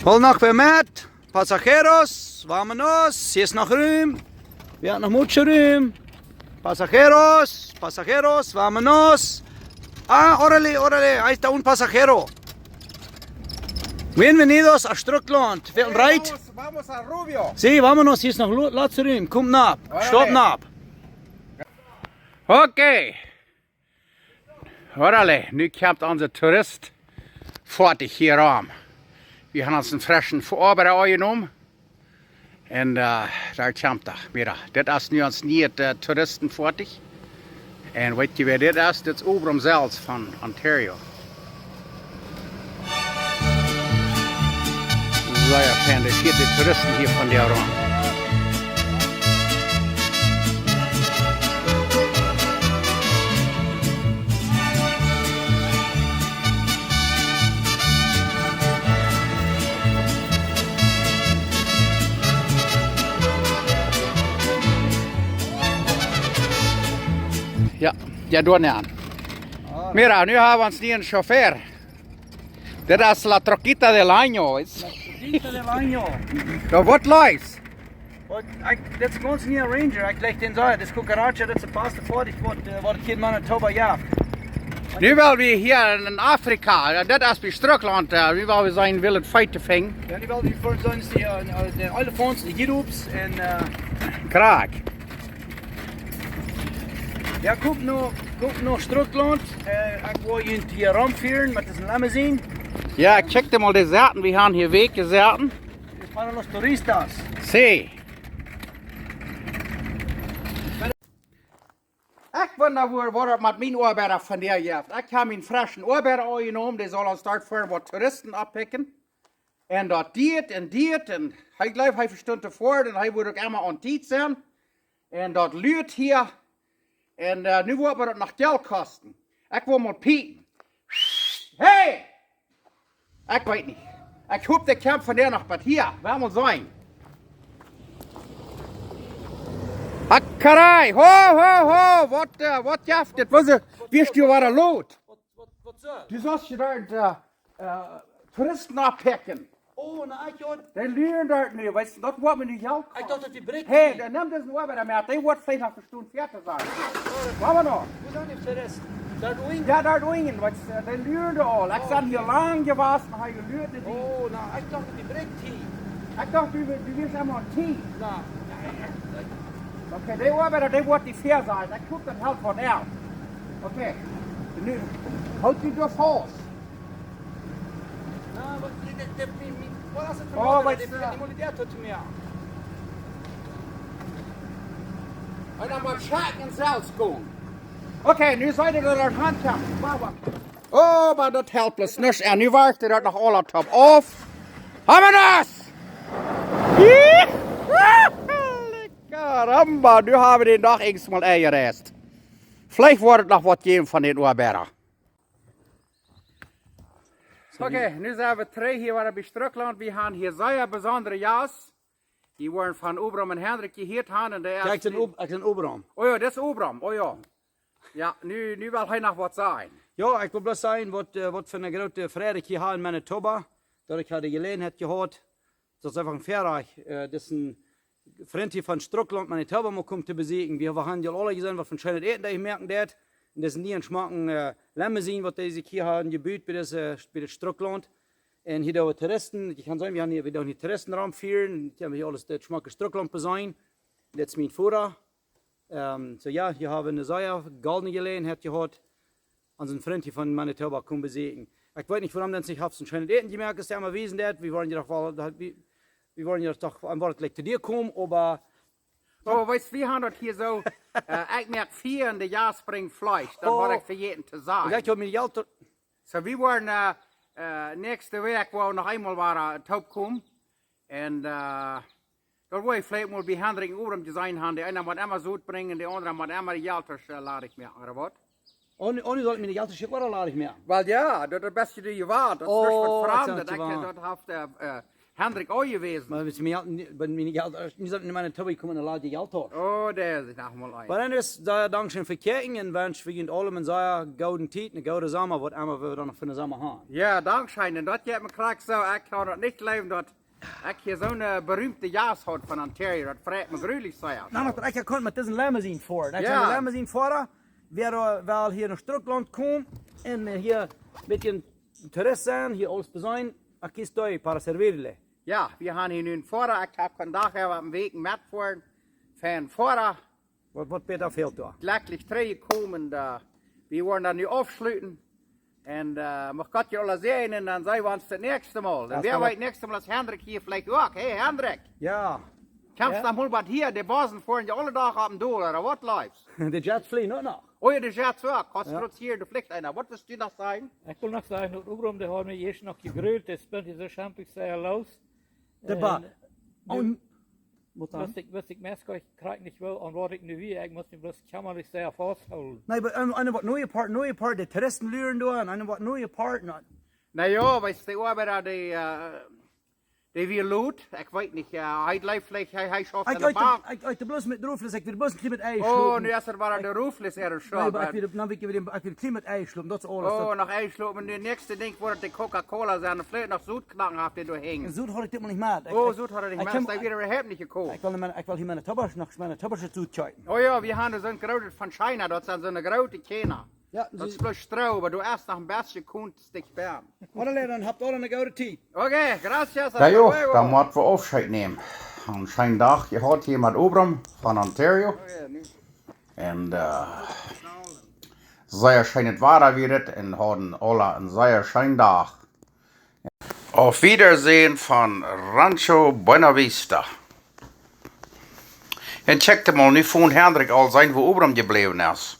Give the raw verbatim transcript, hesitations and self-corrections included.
Hol noch wäa met. Pasajeros, vámonos. Hia es noch Rum. Wie haben noch mucho Rum. Pasajeros, pasajeros, vámonos. Ah, órale, órale. Ahí está un pasajero. Bienvenidos a Strucklaunt. Fält een Reit? Vamos, vamos a Rubio. Sí, vámonos. Hia es noch Lu- Latz Rum. Komt nap. Órale. Stop nap. Okay. Órale, nu kjemt onse Tourist foadich hia aun. Wie haben ons een freschen Oabeida aunjenomen. Un, äh, doa kjemt hee. Mira, dit es nu ons nieet, äh, Touristenfoadich. Un weet jie wäa dit es? Dit es Obram selfst von Ontario. Sea fein, dee fieet de Touristen hia von de Aron. Jo, jo, doa aun. Mira, nu haben wie ons nieen Chauffeur. Dit es la troquita del año. Troquita del año. Jo, waut leeft? Dit es een gaunz niea Ranger. Ekj jleich dän soo, dit es Cucaracha, dit es de basta foadich waut, äh, waut hia en Manitoba jeft. Nu well wie hia en Afrika, jo, dit es bie Strucklaunt, äh, wie well wie sennen, wellen Feete finjen. Jo, nu well wie fa ons sennen, dee, äh, de Elefants, de Jirups un, äh, Krakjt. Jo, kjemt no, kjemt no Strucklaunt. Äh, ekj woa junt hia romfieren met dise Limousine. Jo, kjikj mol de Saten, wie haben hia Wäakj jesaten. Es para los turistas. Sí. Ekj wunda, woo, waut daut met mien Oabeida vondoag jeit. Ekj hab mienen freschen Oabeida aunjenomen, dee saul ons doa fa waut Touristen oppikjen. Un daut diet un diet un hee jleeft, hee vestunt to foaren un hee wudd uk emma aun Tiet sennen. Un daut luat hia. Un, äh, nu woat mie daut noch Jelt kosten. Ekj well mol piepen. Hey! Ekj weet nich. Ekj hop, dee kjemt vondoag noch bat hia. Wie woaren seenen. Ah, caray! Ho, ho, ho! Waut, äh, waut jeft dit? Waut es, wie es hia wada los? Waut, waut, waut es daut? Du sust hia doa, äh, äh, Touristen oppikjen. Oh, na, ekj, jo. Dee luren doa nu, weetst du, daut woat mie nu Jelt kosten. Ekj docht, daut dee Brigj... Hey, dan nem disen Oabeida met, dee woat veleicht noch vestonen, fäa to sennen. Wua sent dee Touristen? Doa unjen? Jo, doa unjen, weetst du, dee luren doa aul. Ekj sie hia lang jewast, hab jeluat, dee... Oh, na, ekj docht, daut dee Brigj hia... Ekj docht, du, du wieescht emma aun Tiet. Na, jo, jo, jo. Okay, dee Oabeida, dee woat die fäa sennen. Ekj hop, daut halpt waut ut. Okay. Nu, hool die doa faust. Na, waut, dit, dit, dit, dit, dit, waut es daut fa... Oh, een Oabeida, waut dee, dee mol dee doa to mie. Un dan mott ekj selfst gonen. Okay, nu sent dee doa aun de Haunt. Wua, wua? Oh, oba daut halpt bloos nuscht. Un nu woat hee doa noch aula toop auf. Vámonos! Caramba, nu hab wie dän Dach eensmol enjereist. Veleicht woat daut noch waut jäwen von dän Oabeida. Okay, nu sent wie trigj hia wada bie Strucklaunt. Wie haben hia sea besondre Jast. Dee woaren von Obram un Hendrik jehieet haben un dee... Kjikj, ekj sie Ob-, ekj sie Obram. Oh jo, dit es Obram, oh jo. Jo, nu, nu well hee noch waut sajen. Jo, ekj well bloos sajen, waut, äh, waut fa eene groote Freid ekj hia hab en Manitoba, daut ekj hab de Jeläajenheit jehaut, daut es eefach een Väarajcht, äh, daut een Frint hia von Strucklaunt, Manitoba, mol kjemt to besieekjen. Wie haben aul jeseenen, waut fa scheenet Äten dee moaken deit. Un daut es een schmocke, äh, Limousine, waut dee sikj hia haben jebut bie dise, bie daut Strucklaunt. Un hia doa Touristen, jie kjennen seenen, wie haben hia, wie doonen hia Touristen romfieren. Dee haben hia aules daut schmocke Strucklaunt beseenen. Daut es mien Foda. Ähm, soo jo, hia haben wie eene sea goldne Jeläajenheit jehaut, onsen Frint hia von Manitoba komen besieekjen. Ekj weet nich, wuarom dee sikj haft soon scheenet Äten jemoakt, es dee emma wiesen deit. Wie woaren je doch woll, daut, wie, wie woaren je doch aun Wort jlikj to die komen, oba... Oh, weetst, wie haben daut hia soo, äh, ekj moak Fia un de Jast brinjen Fleesch, daut haud ekj vejäten to sajen. Jo, ekj hab mie Jelt to... Soo, wie woaren, äh, äh, näakjste Wäakj woa wie noch eemol wada toop komen. Un, äh, daut woa ekj veleicht mol bie Hendrik un Obram jeseenen haben, dee eena mott emma Sot brinjen, dee aundra mott emma de Jelttasch, äh, ladich moaken, ooda waut? Onno, Onno saul mie de Jelttasch uk wada ladich moaken. Well jo, daut, daut best du je waut, daut es nuscht waut Framdet. Oh, ekj saj, ekj, daut haft, äh, äh, Hendrik aunjewäsen. Oba wan mie Jelt, wan mie Jelt, nu sent mie Tobi komen, dan lot mie Jelt hoolen. Oh, dee es noch mol een. Oba dan es, sea dankscheen fa kjikjen un wensch wie junt aulem eene sea goode Tiet, eenen gooden Somma, waut emma wie dan noch fa eenen Somma haben. Jo, dankscheen. Un daut jeit mie krakjt soo, ekj kaun daut nich jleewen, daut ekj hia soone berühmte Jast haud von Ontario. Daut freit mie jreslich sea. Na, daut ekj kunn met dise Limousine foaren. Ekj Jo. Met de Limousine foaren, wie, äh, wieren hia en Strucklaunt komen un, äh, hia een bät Tourist sennen, hia aules beseenen. Aquí estoy para servirle. Jo, wie haben hia nu eenen Foara. Ekj hab vondoag äwa een Wäakj met foaren. Von Foara. Waut, waut bäta fält doa? Jlekjlich trigjjekomen. Äh, wie woaren daut nu aufschluten. Un, äh, mucht Gott junt aule säajnen un dan seenen wie ons daut näakjste Mol. Un Daut wäa weet, näakjste Mol es Hendrik hia veleicht uk. Hey, Hendrik. Jo. Kjemst Jo. Noch mol waut hia? De Bossen foaren jo aule Doag opp un dol, ooda waut, Leifs? De Jets fleajen uk noch. Oh jo, de Jets uk. Kost Jo. Trotz hia, de fleacht eena. Waut west du noch sajen? Ekj well noch sajen, daut Obram, dee haud mie ieescht noch jegrillt, dee spent hia soo schampig sea loos. De Ba-, Un, oh, nu, waut dan? Wist ekj, wist ekj meist krakjt nich woo, aun waut ekj nu wia, ekj mott mie bloos kjammerlich sea fausthoolen. Nä, oba, ähm, eena waut nuje Poat, nuje Poat, de Touristen luren doa, un eena waut nuje Poat, na. Na jo, weetst, de Oabeida, dee, äh, dee wia lot, ekj weet nich, äh, hee jleeft veleicht, hee, hee schauft Ekj aun de weet, Bank. Ekj weet bloos met Rufus, ekj weet bloos een kjlien bät Ei Oh, schlopen. Nu es et wada de Rufus äare Schult. Nä, oba ekj weet, dan weet ekj wada, ekj weet een kjlien bät Ei schlopen, daut es aules. Oh, noch Ei schlopen. Un de näakjste Dinkj woat de Coca-Cola sennen, un veleicht noch Sodknaken haft dee doa hinjen. Sod haud ekj dit mol nich met. Ekj, Oh, ekj, Sod haud ekj nich ekj met. Dee wia äwahaupt nich jekoft. Ekj well mien, ekj well hia miene Tobak noch, miene Tobak Sod kjeepen. Oh jo, wie haben soon grootet von China, daut sent soone groote Kjana. Jo, Daut es dee bloos Stroh, oba du hast noch een bät Kunst. Dich bam. Oda, dan habt aule eene goode Tiet. Okay, gracias, Jo, hasta luego. Dan motten wie Aufscheet nämen. Een scheenen Dach jehaut hia met Obram von Ontario. Oh jo, nu. Un, äh, sea scheenet Wada wia et un hauden aule een sea scheenen Dach. Auf Wiedersehen von Rancho Buena Vista. Un kjikj mol, nu funk Hendrik aul sennen, wua Obram jebläwen es.